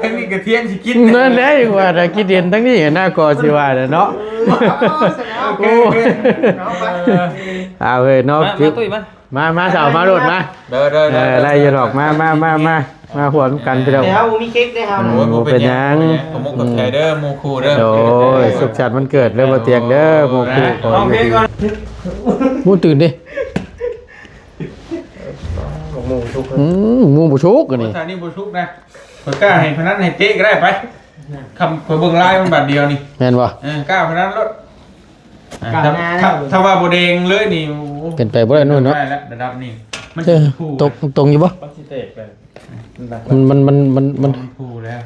ທັງນີ້ກະທຽງຊິກິນ ນັ້ນແຫຼະ ຍັງວ່າຖ້າຄິດເຫັນທັງນີ້ນະ ກໍຊິວ່າແຫຼະເນາະ. ໂອເຄ ໂອເຄ ເອົາເນາະ ມາ ມາຕຸ້ຍມາ ມາ ມາສາວ ມາໂລດມາ. ເດີໆໆ ເອີ ໄດ້ຢູ່ດອກ ມາ ມາ ມາ ມາ ມາຮ່ວມກັນພີ່ນ້ອງ. ແຕ່ເຮົາບໍ່ມີເຄັກເດ້ເຮົານະ. ໂອ້ ບໍ່ເປັນຫຍັງ ຂອບອົກຂອບໃຈເດີໝູ່ຄູ່ເດີ. ໂດຍ ສຸກສັນວັນເກີດເດີບໍ່ຕຽງເດີໝູ່ຄູ່. ເອົາເພງກ່ອນ ໝູ່ຕື່ນເດ້. ໝູ່ສຸກ ອືມ ໝູ່ບໍ່ສຸກອັນນີ້ ອັນນີ້ບໍ່ສຸກນະ. ຂ້ອຍກ້າໃຫ້ພະນັນໃຫ້ເຕະກໍໄດ້ໄປ. ຄຳ ຂ້ອຍເບິ່ງລາຍມັນບາດດຽວນີ້ ແມ່ນບໍ່? ເອີ ກ້າພະນັນໂລດ. ກ້າ ຖ້າ ຖ້າ ຖ້າວ່າບໍ່ແດງເລີຍນີ້ ໂອ້ ເປັນໄປບໍ່ໄດ້ ໂນ່ນເນາະ ໄດ້ລະ ລະດັບນີ້. ມັນ ເອີ ຕົງ ຕົງຢູ່ບໍ່? ມັນຊິແຕກໄປ ມັນ ມັນ ມັນ ມັນ ມັນ ມັນພູແລ້ວ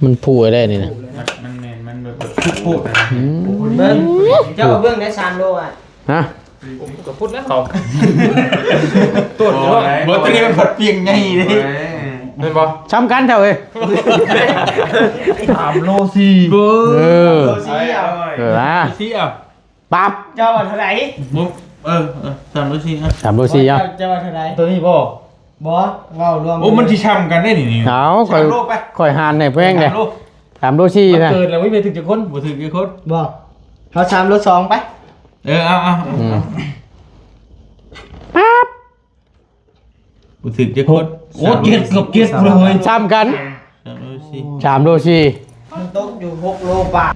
ມັນພູໄດ້ນີ້ນະ. ມັນ ມັນແມ່ນ ມັນແບບ ແບບໂພດນະ. ອືມ ເບິ່ງ ເຈົ້າເບິ່ງໄດ້ສາມໂລອ່ະ ຮະ? ກໍພຸດແລ້ວເຂົາ ໂຕດຢູ່ ບໍ່ ໂຕນີ້ມັນພັດປ່ຽງໃຫຍ່ເດ້ ແມ່ນບໍ່? ຊ້ຳກັນເຈົ້າເອີຍ ສາມໂລສີ່. ເອີ ໂລສີ່ເອົາ ເອີ ອ່າ ສີ່ເອົາ ປັບ ເຈົ້າວ່າເທົ່າໃດ? ບໍ່ ເອີ ເອີ ສາມໂລສີ່ເອົາ ສາມໂລສີ່ເອົາ ເຈົ້າວ່າເທົ່າໃດ? ໂຕນີ້ບໍ່? ບໍ່ ເວົ້າລວມ ໂອ້ ມັນຊິຊ້ຳກັນໄດ໋ນີ້. ເອົາ ຂ້ອຍ ຂ້ອຍຫານໃຫ້ແພງເດ້ ສາມໂລສີ່ນະ. ເກີດແລ້ວ ບໍ່ຖືກຈັກຄົນ ບໍ່ຖືກຈັກຄົນ ບໍ່ ເຮົາສາມໂລສອງໄປ. ເອີ ເອົາ ເອົາ ອືມ ປັບ ບໍ່ຖືກຈັກຄົນ. ໂອ້ ເຈັດ ເກືອບເຈັດພຸ້ນເຮີ້ຍ ຊ້ຳກັນ ສາມໂລສີ່ ມັນຕົກຢູ່ຫົກໂລປາຍ.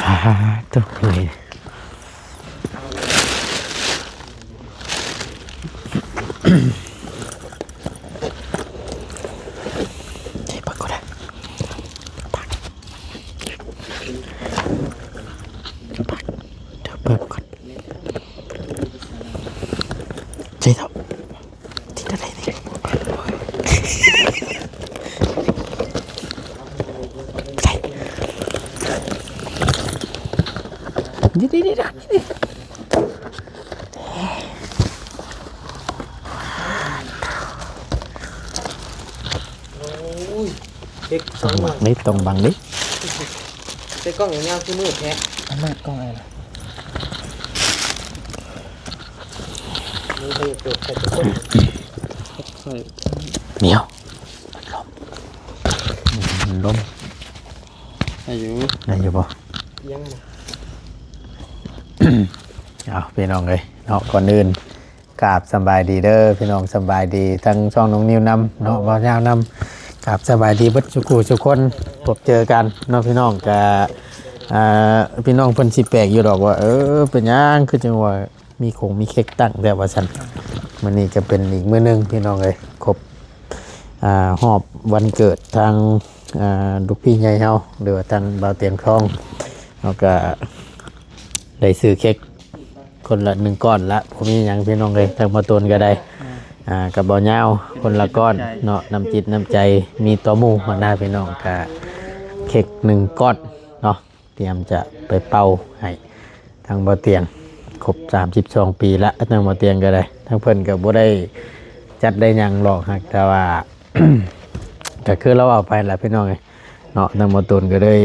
ອ່າ ຕົກເລີຍ. ໃສ່ປາກກໍໄດ້ ປາກ ປາກ ເດີ ເປີດກ່ອນ ໃສ່ເຖາະ ຕິດໄດ້ນີ້ ໃສ່ ນີ້ໆໆ ນີ້. ໂອ້ຍ ເຮັດສອງ ຕ້ອງບັງນີ້ ຕ້ອງບັງນີ້ ໃສ່ກ້ອງຍາວໆຄືມືດແທ້ ອັນນັ້ນກ້ອງໄອ້ລະ ມັນເປີດໃສ່ທຸກຄົນ ໃສ່ ດຽວ ມັນລົມ ມັນລົມ ໄດ້ຢູ່ ໄດ້ຢູ່ບໍ່? ຍັງນະ ເອົາ ພີ່ນ້ອງເອີຍເນາະ ກ່ອນອື່ນ ກາບສຳບາຍດີເດີພີ່ນ້ອງ ສຳບາຍດີທັງຊ່ອງນ້ອງນິວນຳເນາະ ບ່າວຍາວນຳ ກາບສະບາຍດີເບິດສູ່ຄູ່ສູ່ຄົນ ພົບເຈີກັນເນາະພີ່ນ້ອງ. ກະ ອ່າ ພີ່ນ້ອງເພິ່ນຊິແປກຢູ່ດອກວ່າ ເອີ ເປັນຫຍັງຄືຈັ່ງວ່າມີຄົງມີເຄັກຕັ້ງແທ້ວ່າຊັ້ນ. ມື້ນີ້ກະເປັນອີກມື້ໜຶ່ງພີ່ນ້ອງເອີຍ ຄົບ ອ່າ ຮອບວັນເກີດທາງ ອ່າ ລູກພີ່ໃຫຍ່ເຮົາ ຫຼືວ່າທາງບ່າວຕຽງທອງ ເຮົາກະໄດ້ຊື້ເຄັກ ຄົນລະໜຶ່ງກ້ອນລະ ບໍ່ມີຫຍັງພີ່ນ້ອງເອີຍ ທາງໝໍໂຕນກໍໄດ້ ອ່າ ກັບບ່າວຍາວຄົນລະກ້ອນເນາະ ນ້ຳຈິດນ້ຳໃຈມີຕໍ່ໝູ່ຫັ້ນນະພີ່ນ້ອງ. ກະເຄັກໜຶ່ງກ້ອນເນາະ ຕຽມຈະໄປເປົ່າໃຫ້ທາງບ່າວຕຽງ ຄົບສາມສິບສອງປີລະ ທາງບ່າວຕຽງກໍໄດ້ ທາງເພິ່ນກໍບໍ່ໄດ້ຈັດໄດ້ຫຍັງຫຼອກ ຫາກແຕ່ວ່າ ກໍຄືລາວເວົ້າໄປລະພີ່ນ້ອງເອີຍເນາະ ທາງໝໍໂຕນກໍເລີຍ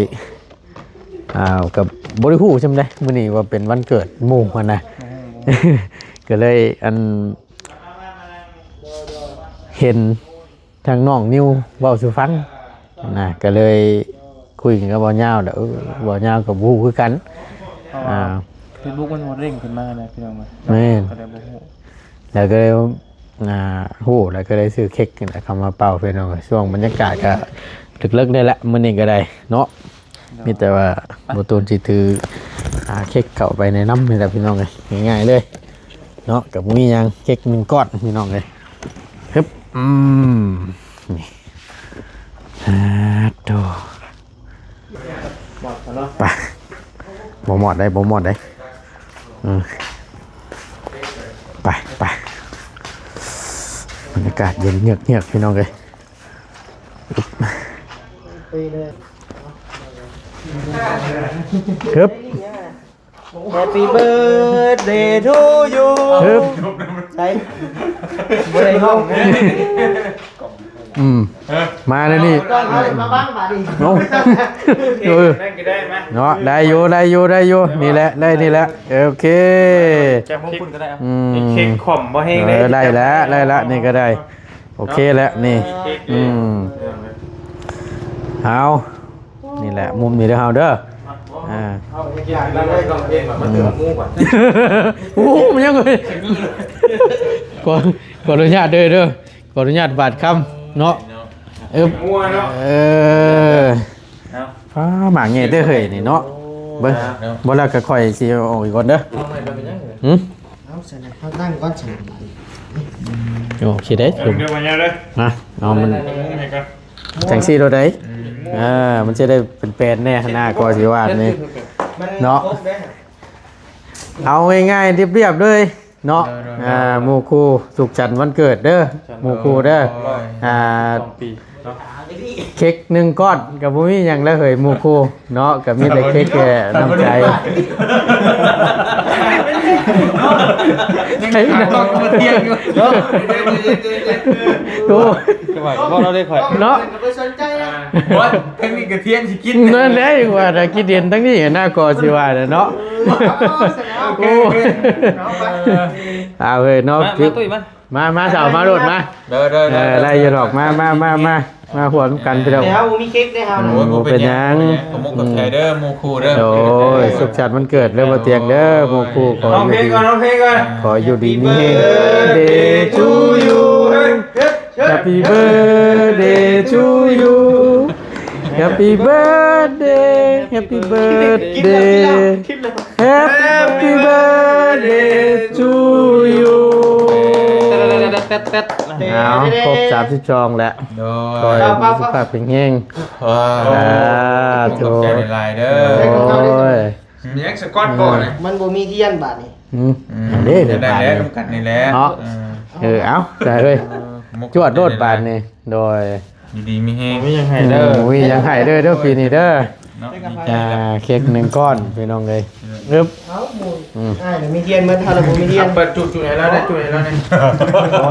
ອ່າ ກໍບໍ່ໄດ້ຮູ້ສ່ຳໃດ ມື້ນີ້ວ່າເປັນວັນເກີດໝູ່ຫັ້ນນະ ກໍເລີຍ ອັນ ເຫັນທາງນ້ອງນິວເວົ້າສູ່ຟັງນະ ກໍເລີຍຄຸຍກັນກັບບ່າວຍາວ ແລ້ວ ເອີ ບ່າວຍາວກໍບໍ່ຮູ້ຄືກັນ ເພາະວ່າ ອ່າ ເຟສບຸກມັນບໍ່ເດ້ງຂຶ້ນມານະພີ່ນ້ອງ ແມ່ນ ກໍເລີຍບໍ່ຮູ້ ແລ້ວກໍເລີຍ ອ່າ ຮູ້ ແລ້ວກໍໄດ້ຊື້ເຄັກນີ້ແຫຼະ ເຂົ້າມາເປົ່າພີ່ນ້ອງ. ຊ່ວງບັນຍາກາດກໍເລິກໆ ນີ້ແຫຼະ ມື້ນີ້ກໍໄດ້ເນາະ ໂດຍ ມີແຕ່ວ່າ ໄປ ບໍ່ຕູນຊິຖື ອ່າ ເຄັກເຂົ້າໄປໃນນ້ຳນີ້ແຫຼະພີ່ນ້ອງເອີຍ ງ່າຍໆ ເລີຍເນາະ ກໍບໍ່ມີຫຍັງ ເຄັກໜຶ່ງກ້ອນພີ່ນ້ອງເອີຍ. ຮຶບ ອືມ ນີ້ ອາ ໂຕ ໄປ ບໍ່ມອດໄດ໋ ບໍ່ມອດໄດ໋ ເອີ ໄປ ໄປ ບັນຍາກາດເຢັນເງືອກໆ ພີ່ນ້ອງເອີຍ. ຮຶບ Happy birthday to you ຮຶບ ໃສ່ ບໍ່ໄດ້ຮ້ອງ ກອງ ອືມ ເອີ ມາແລ້ວນີ້ ມາບັງບາດນີ້ ເນາະ ເອີ ນັ້ນກໍໄດ້ມາ ເນາະ ໄດ້ຢູ່ ໄດ້ຢູ່ ໄດ້ຢູ່ ນີ້ແຫຼະ ໄດ້ນີ້ແຫຼະ ໂອເຄ ຈາກມຸມພຸ້ນກໍໄດ້ ອືມ ເຄັກຂອມບໍ່ແຮງ ເອີ ໄດ້ ໄດ້ແລ້ວ ໄດ້ແລ້ວ ນີ້ກໍໄດ້ ໂອເຄແລ້ວນີ້ ເຄັກ ອືມ ເອີ ເອົາ ນີ້ແຫຼະ ມຸມນີ້ເດີເຮົາເດີ ອ່າ ເອົາເຮັດຢາກນຳໄວ້ ຕ້ອງເພງ ມາເຕີມໝູ່ກ່ອນ ໂອ້ ມັນຍັງເອີຍ ຂໍ ຂໍອະນຸຍາດເດີ ເດີ ຂໍອະນຸຍາດບາດຄຳເນາະ ເອີ ເອີ ເອົາ ຟ້າ ໝາກໃຫຍ່ເດີເຮີ້ຍນີ້ເນາະ ເບິ່ງ ເນາະ ບໍ່ແລ້ວກໍຂ້ອຍຊິເອົາອອກອີກກ່ອນເດີ ເອົາໃໝ່ກໍເປັນຫຍັງ ຫື ເອົາໃສ່ເຮົາຕັ້ງກ່ອນ ໂອເຄເດ້ ເອົາ ເດີ ມາເອົາ ມັນ ເອົາໃຫ້ກ່ອນ ຈັ່ງຊີ້ໂລດໃດ ອືມ ເອີ ມັນຈະໄດ້ເປັນແປນແດ່ຫັ້ນນະ ກໍຊິວ່ານີ້ ມັນ ເນາະ ຄົບເດ້ ເອົາງ່າຍໆ ລຽບໆ ເລີຍເນາະ ໂດຍໆ ອ່າ ໝູ່ຄູ່ສຸກສັນວັນເກີດເດີ ໝູ່ຄູ່ເດີ ໂດຍ ອ່າ ສອງປີເນາະ ເຄັກໜຶ່ງກ້ອນກໍບໍ່ມີຫຍັງແລ້ວເຮີ້ຍ ໝູ່ຄູ່ເນາະ ກໍມີແຕ່ເຄັກແກ່ນ້ຳໃຈ ຍັງຂາຍຕ້ອງມາທ່ຽງຢູ່ ໂອ້ ຈະວ່າກໍບໍ່ເອົາເດ້ຂ້ອຍເນາະ ບໍ່ໄດ້ສົນໃຈ ອ່າ ບໍ່ ເທິງນີ້ກໍທ່ຽງຊິກິນ ນັ້ນແຫຼະ ວ່າຖ້າຄິດເຫັນທາງນີ້ນະກໍຊິວ່າແຫຼະເນາະ ໂອເຄ ໂອເຄ ເອົາເວີຍເນາະ ມາ ມາຕຸ້ຍມາ ມາ ມາສາວ ມາໂລດມາ ເດີໆໆ ເອີ ໄດ້ຢູ່ດອກ ມາ ມາ ມາ ມາ ມາຮ່ວມກັນພີ່ນ້ອງ ແຕ່ເຮົາບໍ່ມີເຄັກເດ້ເຮົາ ອືມ ບໍ່ເປັນຫຍັງ ຂອບອົກຂອບໃຈເດີໝູ່ຄູ່ເດີ ໂດຍ ສຸກສັນວັນເກີດເດີບໍ່ຕຽງເດີ ໝູ່ຄູ່ ຂໍຢູ່ດີ ຮ້ອງເພງກ່ອນ ຮ້ອງເພງກ່ອນ ຂໍຢູ່ດີມີແຮງ Happy birthday to you Happy birthday to you Happy birthday Happy birthday Happy birthday to you ເອົາ ຄົບສາມສິບສອງແລ້ວ ໂດຍ ຂໍໃຫ້ມີສຸຂະພາບແຂງແຮງ ສາທຸ ຂອບໃຈຫຼາຍໆເດີ ໂອ້ຍ ມີຫຍັງສະກອດບໍ່ນີ້ ມັນບໍ່ມີທຽນບາດນີ້ ອືມ ອືມ ອັນນີ້ ໄດ້ແລ້ວ ນຳກັນນີ້ແຫຼະ ເນາະ ເອີ ເອີ ເອົາ ໃສ່ເລີຍ ເອີ ຈົວດໂລດບາດນີ້ ໂດຍ ຢູ່ດີມີແຮງ ບໍ່ມີຫຍັງໃຫ້ເດີ ອືມ ບໍ່ມີຫຍັງໃຫ້ເດີ ເດີ ປີນີ້ເດີ ເນາະ ດີໃຈ ອ່າ ເຄັກໜຶ່ງກ້ອນພີ່ນ້ອງເອີຍ ອຶບ ເອົ້າ ໝູ່ ອືມ ອ້າຍນີ້ມີທຽນໝົດ ເຮົາລະບໍ່ມີທຽນ ເອົາເປີດຈຸດໃຫ້ລາວໄດ້ ຈຸດໃຫ້ລາວແດ່ ໂອ້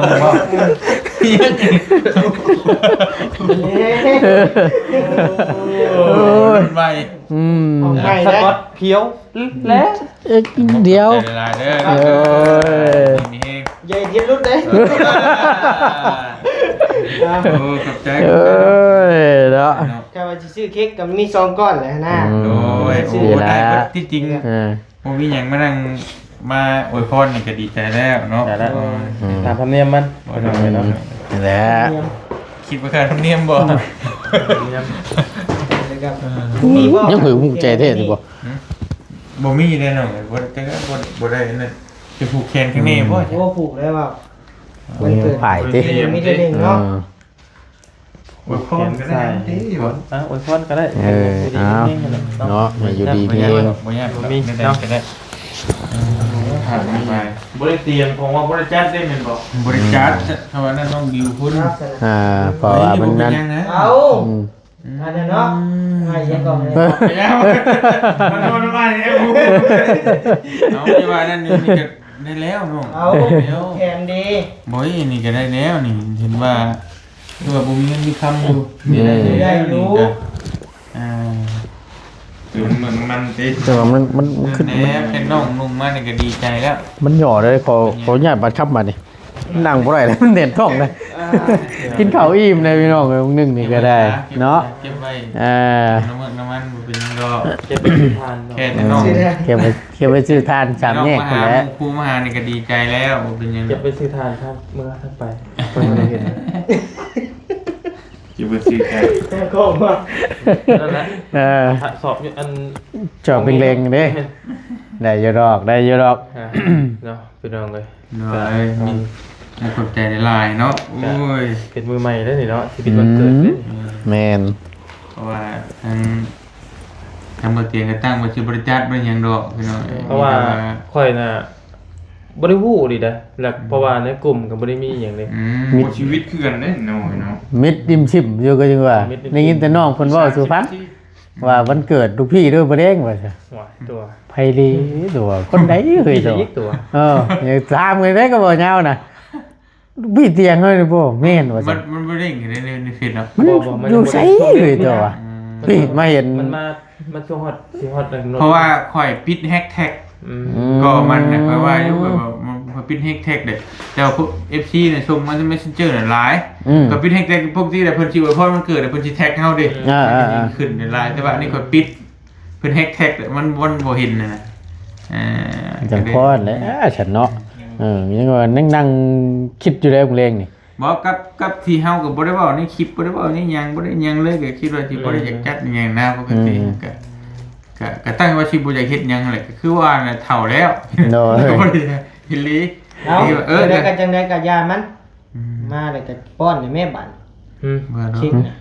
ຍ ໂອ້ຍ ໄວ ອືມ ຂອງໃໝ່ ສະກອດພຽວແລ້ວ ເອີ ດຽວ ຂອບໃຈຫຼາຍໆເດີ ໂອ້ຍ ມີແຮງ ຢ່າເຮັດເຮັດຫຼຸດເດ້ ໂອ້ ຂອບໃຈ ເອີຍ ເນາະ ຖ້າວ່າຊິຊື້ເຄັກກໍມີສອງກ້ອນແຫຼະນະ ອືມ ໂດຍ ໂອ້ ໄດ້ເບິດ ທີ່ຈິງ ເອີ ບໍ່ມີຫຍັງ ມານັ່ງ ມາອວຍພອນນີ້ກໍດີໃຈແລ້ວເນາະ ໄດ້ແລ້ວ ເອີ ອືມ ຕາມທຳນຽມມັນ ບໍ່ ເນາະ ນີ້ແຫຼະ ຄິດວ່າຄ່າທຳນຽມບໍ່ ທຳນຽມ ຍັງຫຶງຫົວໃຈແທ້ນີ້ບໍ່ ຫື ບໍ່ມີແນ່ນອນ ບໍ່ ບໍ່ ບໍ່ໄດ້ອັນນັ້ນ ຈະຜູກແຂນຂ້າງໃນບໍ່ ໂອ້ ຜູກແລ້ວວ່າ ມັນເກີດ ຜາຍຕິ ມີແຕ່ໜຶ່ງເນາະ ເອີ ອວຍພອນກໍໄດ້ ອວຍພອນ ອ່ະ ອວຍພອນກໍໄດ້ ເອີ ເອົາ ເນາະ ໃຫ້ຢູ່ດີມີແຮງ ບໍ່ຍາກ ບໍ່ຍາກ ບໍ່ມີ ແນວໃດ ເນາະ ກໍໄດ້ ເອີ ຜ່ານໄປ ບໍ່ໄດ້ຕຽມ ເພາະວ່າບໍ່ໄດ້ຈັດເດ້ແມ່ນບໍ່ ບໍ່ໄດ້ຈັດ ອືມ ເພາະວ່ານັ້ນນ້ອງດິວພຸ້ນ ອ່າ ເພາະວ່າມັນນັ້ນ ເອົາ ອືມ ອັນນັ້ນເນາະ ອືມ ອ້າຍຍັງກໍ ມັນນອນມາແລ້ວ ເອົາ ທີ່ວ່ານັ້ນຢູ່ນີ້ກໍໄດ້ແລ້ວເນາະ ເອົາ ໄດ້ແລ້ວ ແຂນດີ ບໍ່ ນີ້ກໍໄດ້ແລ້ວນີ້ ເຫັນວ່າ ຄືວ່າບໍ່ມີເງິນມີຄຳຢູ່ ອືມ ໄດ້ຢູ່ ອ່າ ເຕີມເມືອງມັນຕິ ແຕ່ວ່າມັນ ມັນ ມັນຂຶ້ນ ແລ້ວແຄ່ນ້ອງນຸ່ງມານີ້ກໍດີໃຈແລ້ວ ມັນຫຍໍ້ເລີຍ ຂໍ ຂໍອະນຸຍາດບາດຄຳບາດນີ້ ນັ່ງບໍ່ໄດ້ເລີຍ ມັນແໜ້ນທ້ອງເລີຍ ອ່າ ກິນເຂົ້າອີ່ມເລີຍພີ່ນ້ອງເອີຍ ມື້ໜຶ່ງນີ້ກໍໄດ້ເນາະ ເກັບໄວ້ ເອີ ນ້ຳມັນ ນ້ຳມັນບໍ່ເປັນຫຍັງດອກ ເກັບໄວ້ຊື້ຖ່ານເນາະ ແຄ່ນ້ອງ ເກັບໄວ້ ເກັບໄວ້ຊື້ຖ່ານສາມແຍກພຸ້ນແຫຼະ ໝູ່ຄູ່ມາຫານີ້ກໍດີໃຈແລ້ວ ບໍ່ເປັນຫຍັງ ເກັບໄວ້ຊື້ຖ່ານທາງເມືອທາງໄປ ເພິ່ນບໍ່ໄດ້ເຫັນ ເກັບໄວ້ຊື້ຖ່ານ ແຕ່ກໍມາ ນັ້ນແຫຼະ ເອີ ສອບຢູ່ອັນ ສອບເລັງໆເດ້ ໄດ້ຢູ່ດອກ ໄດ້ຢູ່ດອກ ອ່າ ເນາະ ພີ່ນ້ອງເອີຍ ໂດຍ ກໍ ມີ ຂອບໃຈຫຼາຍໆເນາະ ໂອ້ຍ ເປັນມື້ໃໝ່ເດ້ນີ້ເນາະ ຊີວິດວັນເກີດເດ້ ອືມ ແມ່ນ ເພາະວ່າທາງ ທາງບໍ່ຕຽງກໍຕັ້ງວ່າຊິບໍ່ໄດ້ຈັດບໍ່ໄດ້ຫຍັງດອກ ພີ່ນ້ອງເອີຍ ເພາະວ່າ ມີແຕ່ວ່າ ຂ້ອຍນະ ບໍ່ໄດ້ຮູ້ອີ່ຫຼີເດ້ ແລ້ວ ອືມ ເພາະວ່າໃນກຸ່ມກໍບໍ່ໄດ້ມີຫຍັງເດ້ ອືມ ມິດ ບໍ່ຊີວິດຄືກັນເດ້ນ້ອຍເນາະ ມິດດິ້ມຊິ້ມຢູ່ ກໍຍັງວ່າ ມິດດິ້ມຊິ້ມ ໄດ້ຍິນແຕ່ນ້ອງເພິ່ນເວົ້າສູ່ຟັງ ວ່າວັນເກີດລູກພີ່ເດີບໍ່ແດງວ່າຊະ ໂອ້ຍ ຕົວະ ໃຜເດຕົວະ ຄົນໃດເຮີ້ຍຕົວະ ເອີ ຢາກຖາມເລີຍເດ້ ກໍບໍ່ຍາວນະ ບີດຕຽງເຮົານີ້ບໍ່ແມ່ນວ່າຊັ້ນ ມັນບໍ່ເດ້ງຢູ່ໃນ ໃນເຟສເນາະ ມັນ ບໍ່ ບໍ່ ມັນ ຢູ່ໃສເລີຍຕົວະ ອືມ ນີ້ມາເຫັນ ມັນມາ ມັນຊ່ວງຮອດ ຊິຮອດ ເພາະວ່າຂ້ອຍປິດແຮັກແທັກ ອືມ ກໍມັນນະ ຂ້ອຍວ່າຢູ່ ແບບວ່າມັນ ຂ້ອຍປິດແຮັກແທັກເດ້ ແຕ່ວ່າພວກເອັຟຊີນະ ສົ່ງມາໃນເມສເຊັນເຈີນະຫຼາຍ ອືມ ກໍປິດແຮັກແທັກ ປົກກະຕິແລ້ວເພິ່ນຊິອວຍພອນວັນເກີດ ເພິ່ນຊິແທັກເຮົາເດ້ ອ່າໆໆ ມັນກໍຊິຂຶ້ນຫຼາຍ ແຕ່ວ່າອັນນີ້ຂ້ອຍປິດ ເພິ່ນແຮັກແທັກ ມັນ ມັນບໍ່ເຫັນນະ ເອີ ຈັ່ງພໍແຫຼະ ຊັ້ນເນາະ ເອີ ຍັງວ່ານັ່ງ ນັ່ງຄິດຢູ່ແລ້ວມື້ແລງນີ້ ບໍ່ ກັບ ກັບທີ່ເຮົາກໍບໍ່ໄດ້ເວົ້າໃນຄລິບ ບໍ່ໄດ້ເວົ້າໃນຫຍັງ ບໍ່ໄດ້ຫຍັງເລີຍ ກໍຄິດວ່າຊິບໍ່ໄດ້ ອືມ ຢາກຈັດຫຍັງນະ ປົກກະຕິ ອືມ ກໍ ກໍ ກໍຕັ້ງວ່າຊິບໍ່ຢາກເຮັດຫຍັງຫັ້ນແຫຼະ ກໍຄືວ່ານະ ເຖົ້າແລ້ວ ໂດຍ ກໍບໍ່ໄດ້ເຮັດອີ່ຫຼີ ເອົາ ເອີ ຈັ່ງໃດກໍຈັ່ງໃດກໍຢ່າມັນ ອືມ ມາແລ້ວກໍປ້ອນໃຫ້ແມ່ບາດ ອືມ ເບິ່ງເນາະ ເຊັກນະ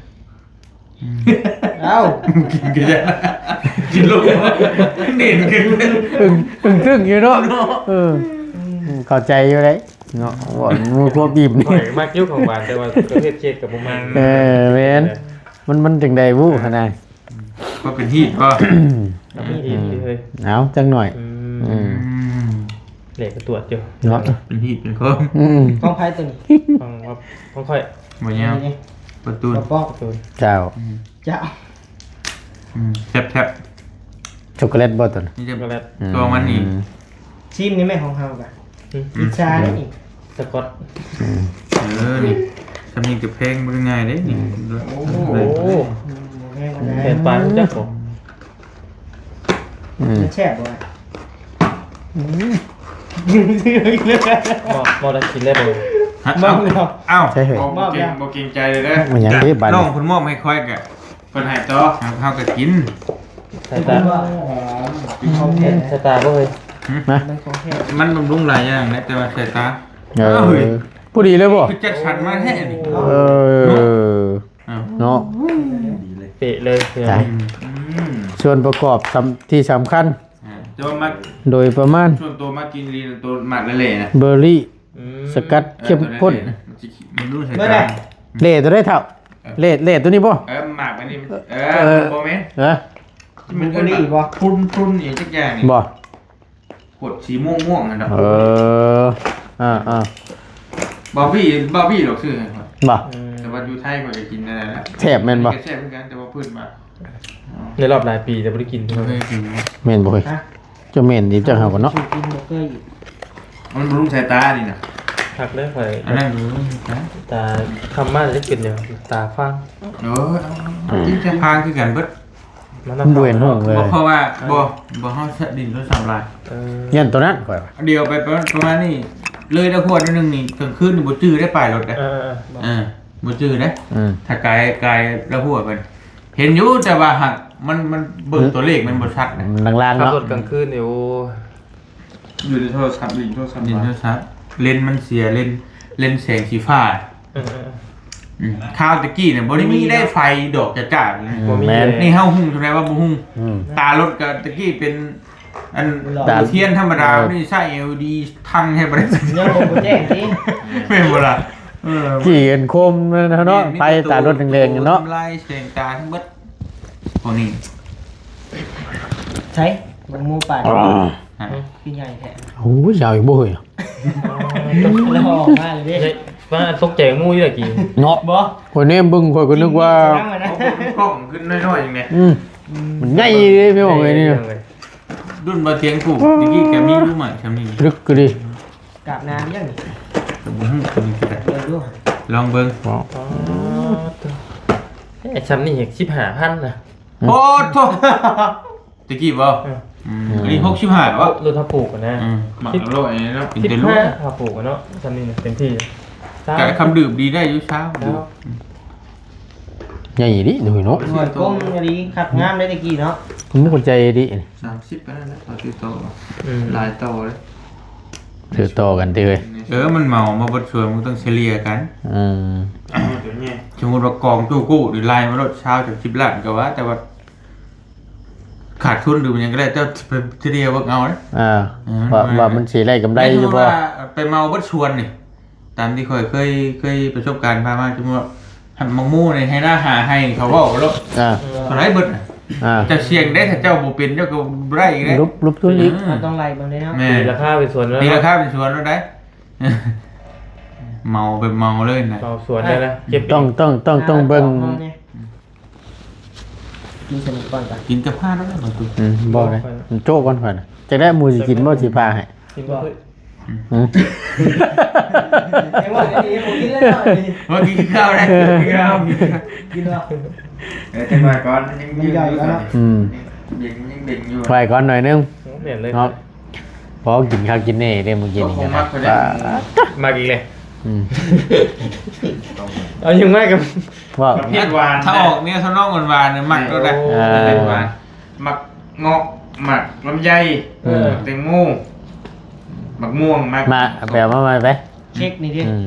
ອືມ ເອົ້າ ກິນກໍຢ່າ ກິນລົງ ເໜັນຂຶ້ນ ອຶ້ງ ອຶ້ງຕຶ້ງຢູ່ເນາະ ເນາະ ເອີ ອືມ ເຂົ້າໃຈຢູ່ເດ້ເນາະ ວ່າໝູ່ພວກອີ່ມ ຂ້ອຍມັກຢູ່ຂອງຫວານ ແຕ່ວ່າປະເພດເຄັກກໍບໍ່ມັກ ເອີ ແມ່ນ ມັນ ມັນຈັ່ງໃດວະຫັ້ນນະ ອືມ ວ່າເປັນຮີດບໍ່ ກໍເປັນຮີດເລີຍ ເອົາ ຈັກໜ້ອຍ ອືມ ອືມ ເລກກໍຕວດຢູ່ເນາະ ເປັນຮີດເປັນຂອງ ອືມ ຂອງໃຜຕົວນີ້ ຂອງ ຂອງຂ້ອຍ ບໍ່ຍາວ ນີ້ ປະຕູນ ປະປອກ ປະຕູນ ເຈົ້າ ອືມ ເຈົ້າ ອືມ ແຊບໆ ຊັອກໂກແລັດບໍ່ຕົວນັ້ນ ນີ້ ຊັອກໂກແລັດ ອືມ ຕົວມັນນີ້ ຊີມນີ້ແມ່ນຂອງເຮົາກະ ອືມ ອິດສາເດ້ນີ້ ສະກອດ ອືມ ເອີ ນີ້ ຊ່ຳນີ້ກໍແພງບໍ່ໄດ້ງ່າຍເດ້ນີ້ ອືມ ໂອ້ໂຫ ອືມ ບໍ່ແພງປານໃດ ແພງປານຈັກບໍ່ ອືມ ມັນແຊບບໍ່ ອືມ ມອບ ມອບແລ້ວກິນໄດ້ບໍ່ ຮະ ມອບແລ້ວ ອ້າວ ໃຊ່ເຮີ້ຍ ບໍ່ເກງ ບໍ່ເກງໃຈເລີຍເດີ ມັນຫຍັງເດ້ບາດນີ້ ນ້ອງເພິ່ນມອບໃຫ້ຂ້ອຍກະ ເພິ່ນໃຫ້ຕໍ່ ເຮົາກໍກິນ ສາຍຕາ ໂອ້ໂຫ ກິນຂອງແທ້ ສາຍຕາບໍ່ເຮີ້ຍ ຫຶ ນະ ມັນຂອງແທ້ ມັນບຳລຸງຫຼາຍຢ່າງນະ ແຕ່ວ່າສາຍຕາ ເອີ ເອີ ພໍດີເລີຍບໍ່ ຄືຈັດສັນມາແທ້ນີ້ ເອີ ເນາະ ເນາະ ເປະເລີຍ ຕາຍ ອືມ ສ່ວນປະກອບສຳ ທີ່ສຳຄັນ ອ່າ ແຕ່ວ່າມັກ ໂດຍປະມານ ສ່ວນຕົວມັກກິນອີ່ຫຼີ ຕົວມັກແຫຼ້ໆນະ ເບີຣີ ອືມ ສະກັດເຂັ້ມຂຸ້ນ ເອີ ຕົວແຫຼ້ໆນະ ມັນຊິ ມັນຮູ້ສາຍຕາ ເລ່ຕົວໃດເຖົ້າ ເອີ ເລ່ ເລ່ຕົວນີ້ບໍ່ ເອີ ໝາກອັນນີ້ມັນ ເອີ ເອີ ບໍ່ແມ່ນ ເອີ ມັນເອີ້ນວ່າ ບລູເບີຣີບໍ່ ພຸນ ພຸນອີ່ຫຍັງຈັກຢ່າງນີ້ ບໍ່ ຂວດສີມ່ວງໆຫັ້ນດອກ ເອີ ອ່າໆ ບາບີ ບາບີດອກຊື່ໃຫ້ຂ້ອຍ ບໍ່ ອືມ ແຕ່ວ່າຢູ່ໄທຂ້ອຍກໍກິນໄດ້ແລ້ວ ແຊບແມ່ນບໍ່ ແຊບຄືກັນ ແຕ່ວ່າເພິ່ນວ່າ ໃນລອບຫຼາຍປີແຕ່ບໍ່ໄດ້ກິນ ບໍ່ເຄີຍກິນ ແມ່ນບໍ່ເຮີ້ຍ ຮະ ເຈົ້າແມ່ນດີຈັກເຮົາບໍ່ເນາະ ກິນບໍ່ເຄີຍ ມັນບຳລຸງສາຍຕານີ້ນະ ຄັກເດີຂ້ອຍ ອັນນັ້ນບຳລຸງສາຍຕາ ຕາຄຳມາຈະເປັນຫຍັງ ຕາຟາງ ເອີ ອືມ ກິນແຕ່ຟາງຄືກັນເບິດ ມັນບໍ່ເຫັນຫຸ່ງເລີຍ ບໍ່ ເພາະວ່າ ບໍ່ ບໍ່ ເຮົາໃຊ້ດິນໂທລະສັບຫຼາຍ ເອີ ຢ້ານຕົວນັ້ນຂ້ອຍວ່າ ດຽວໄປປະ ປະມານນີ້ ເລີຍດາວຫົວໜ້ອຍໜຶ່ງນີ້ ກາງຄືນນີ້ບໍ່ຈື່ໄດ້ປ້າຍລົດເດ້ ເອີ ເອີ ບໍ່ຈື່ເດ້ ອືມ ຖ້າກາຍ ກາຍດາວຫົວໄປ ເຫັນຢູ່ ແຕ່ວ່າຫາກມັນ ມັນເບິ່ງຕົວເລກມັນບໍ່ຊັດນະ ມັນລາງໆ ຂັບ ເນາະ ລົດກາງຄືນນີ້ ໂອ້ ຢູ່ໃນໂທລະສັບ ຫຼິ້ນໂທລະສັບ ຫຼິ້ນໂທລະສັບ ເລນມັນເສຍ ເລນ ເລນແສງສີຟ້າ ເອີ ເອີ ອືມ ຄາວແຕ່ກີ້ນະ ບໍ່ໄດ້ມີໄດ້ໄຟດອກຈ້າໆນະ ບໍ່ມີ ແມ່ນ ເລີຍ ນີ້ເຮົາຫຸ່ງຈັ່ງໃດວ່າບໍ່ຫຸ່ງ ອືມ ຕາລົດກໍແຕ່ກີ້ເປັນ ອັນ ຕາທຽນທຳມະດາ ເອີ ນີ້ໃຊ້ ແອລອີດີ ທັງແທ້ບໍ່ໄດ້ ຍັງບໍ່ແຈ້ງຕິ ແມ່ນບໍ່ລະ ເອີ ກີ້ອັນໂຄມນັ້ນເນາະ ໄຟຕາລົດແດງໆເນາະ ທຳລາຍແສງຕາທັງເບິດ ພວກນີ້ ໃສ ບັກໝູປ່າ ອ່າ ຄືໃຫຍ່ແທ້ ໂອ້ຍ ຍາວອີກບໍ່ເຮີ້ຍ ແລ້ວອອກມາເລີຍເດ້ ວ່າຕົກໃຈໝູຢູ່ລະກີ້ເນາະ ບໍ່ ຂ້ອຍແນມເບິ່ງ ຂ້ອຍກໍນຶກວ່າ ເອົາເບິ່ງກ້ອງຂຶ້ນນ້ອຍໆ ຈັ່ງໃດ ອືມ ມັນໃຫຍ່ເດ້ພີ່ນ້ອງເອີຍນີ້ ລຸ້ນບໍ່ທຽງປູກ ຕະກີ້ກໍມີຢູ່ໝາກຊ່ຳນີ້ ລຶກກະດີ ກາບນານຍັງນີ້ ກໍບໍ່ຮູ້ຕົວນີ້ຄືກັນ ເບິ່ງດູ ລອງເບິ່ງ ອໍ ອໍ ເອີ ຊ່ຳນີ້ອີກສິບຫ້າພັນນະ ໂອ້ໂທ້ ຕະກີ້ບໍ່ ເອີ ອືມ ອັນນີ້ຫົກສິບຫ້າແລ້ວ ລົດເຮົາປູກນະ ອືມ ໝາກລະໂລຍເນາະ ເປັນແຕ່ລູກ ເຮົາປູກເນາະ ຊ່ຳນີ້ນະ ເຕັມທີ່ ແຕ່ຄຳດື່ມດີໄດ້ຢູ່ຊາວ ຊາວ ໃຫຍ່ດີ ດູເນາະ ໂອ້ຍ ກົງອີ່ຫຼີ ຄັກງາມເດ້ຕະກີ້ເນາະ ມັນບໍ່ເຂົ້າໃຈດີ ສາມສິບປານນັ້ນແຫຼະ ເອົາຖືຕໍ່ ອືມ ຫຼາຍຕໍ່ເລີຍ ຖືຕໍ່ກັນຕິເວີຍ ເອີ ມັນເໝົາມາເບິດສວນ ມັນຕ້ອງສະເລ່ຍກັນ ອືມ ສົມມຸດວ່າກອງຕູ້ກູ້ນີ້ໄລ່ມາໂລດ ຊາວ ສາມສິບລ້ານກໍວ່າ ແຕ່ວ່າຂາດທຶນຫຼືຫຍັງກໍແລ້ວ ເຈົ້າໄປສະເລ່ຍເບິ່ງເອົາເດ້ ອ່າ ເອີ ວ່າ ວ່າມັນຊິໄດ້ກຳໄລຢູ່ບໍ່ ແມ່ນວ່າໄປເໝົາເບິດສວນນີ້ ຕາມທີ່ຂ້ອຍເຄີຍ ເຄີຍປະສົບການຜ່ານມາ ສົມມຸດວ່າ ໝາກໝູໃນໄຮ່ນາຫ້າໄຮ່ ເຂົາເວົ້າໂລດ ອ່າ ເທົ່າໃດເບິດນະ ອ່າ ເຈົ້າສ່ຽງໄດ້ ຖ້າເຈົ້າບໍ່ເປັນ ເຈົ້າກໍບໍ່ໄດ້ອີກເດ້ ຫຼຸບ ຫຼຸບທຶນອີກ ເອີ ເຮົາຕ້ອງໄລ່ເບິ່ງເດ້ເນາະ ແມ່ນ ຕີລາຄາເປັນສ່ວນແລ້ວ ຕີລາຄາເປັນສ່ວນແລ້ວໄດ໋ ເມົາແບບເມົາເລີຍນະ ເມົາສວນເລີຍນະ ເຈັບ ຕ້ອງ ຕ້ອງ ຕ້ອງ ຕ້ອງເບິ່ງ ກິນໃສ່ນີ້ກ່ອນກະ ກິນກັບຂ້າວແລ້ວບໍ່ຕຸ ອືມ ບໍ່ເລີຍ ໂຈ້ກ່ອນຂ້ອຍນະ ຈັກໄດ້ໝູຊິກິນບໍ່ ຊິພາໃຫ້ ກິນບໍ່? ອືມ ແຕ່ວ່າອັນນີ້ບໍ່ກິນແລ້ວນີ້ ບໍ່ກິນຂ້າວແລ້ວ ກິນແລ້ວ ກິນແລ້ວ ເອີ ຈັກໜ່ອຍກ່ອນ ມັນຍັງ ມັນຍ່ອຍຢູ່ເນາະ ອືມ ຍັງເດັງ ຍັງເດັງຢູ່ ໄວ້ກ່ອນໜ້ອຍໜຶ່ງ ແມ່ນເລີຍເນາະ ພໍກິນຄັກກິນແນ່ເດ້ມື້ກີ້ນີ້ ກໍຄົງມັກເພິ່ນແຫຼະ ມັກອີກແລ້ວ ອືມ ເອົາຫຍັງມາກັບ ວ່າ ປະເພດຫວານ ຖ້າອອກແນວທຳນອງຫວານໆນີ້ມັກໂລດນະ ໂອ້ ເອີ ປະເພດຫວານ ໝາກເງາະ ໝາກລຳໄຍ ເອີ ໝາກແຕງໂມ ໝາກມ່ວງ ໝາກ ມາ ເອົາໄປເອົາມາໃໝ່ໄປ ເຄັກນີ້ເດ້ ອືມ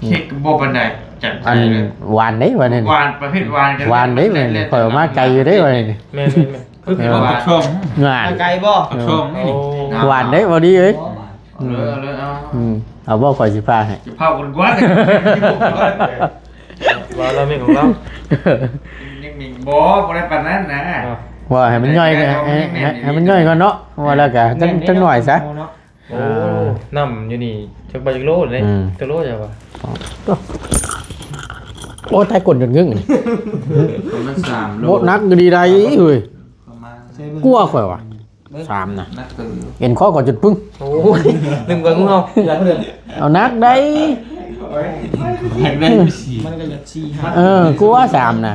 ເຄັກກໍບໍ່ປານໃດ ຈັດໃຈເລີຍ ອັນຫວານເດ້ ຫວານເດ້ ຫວານ ປະເພດຫວານ ຫວານເດ້ ຫວານເດ້ ຂ້ອຍເອົາມາໄກຢູ່ເດ້ ຫວານນີ້ ແມ່ນໆໆ ຄືເປັນຫວານ ປາກຊ່ອງ ງານ ໄກບໍ່ ປາກຊ່ອງນີ້ ໂອ້ ຫວານເດ້ ບໍ່ດີເອີຍ ເອົາເລີຍ ເອົາເລີຍ ເອົາ ອືມ ເອົາບໍ່ ຂ້ອຍຊິພາໃຫ້ ຊິເຜົາກັນກ່ອນ ວ່າລາວແມ່ນຂອງລາວ ຍັງມີ ບໍ່ ບໍ່ໄດ້ປານນັ້ນນະ ວ່າໃຫ້ມັນຍ່ອຍ ໃຫ້ ໃຫ້ ໃຫ້ມັນຍ່ອຍກ່ອນເນາະ ວ່າແລ້ວກະ ຈັກ ຈັກໜ້ອຍຊະ ໂອ້ ອ່າ ນ້ຳຢູ່ນີ້ຈັກບາດຈັກໂລເດ້ ອືມ ຈັກໂລຈະວ່າ ໂອ້ ຕາຍ ກົ້ນຈົນງຶ້ງ ປະມານສາມໂລ ໂອ້ ໜັກດີໃດເຮີ້ຍ ປະມານ ກວ່າຂ້ອຍວ່າ ສາມນະ ໜັກເຕີບ ເອັນຄໍກໍຈົນປຶ້ງ ໂອ້ຍ ໜຶ່ງເບິ່ງເຮົາ ເອົາໜັກໄດ໋ ຢາກໄດ້ສີ່ ມັນກໍຢາກສີ່ຫ້າ ເອີ ກວ່າສາມນະ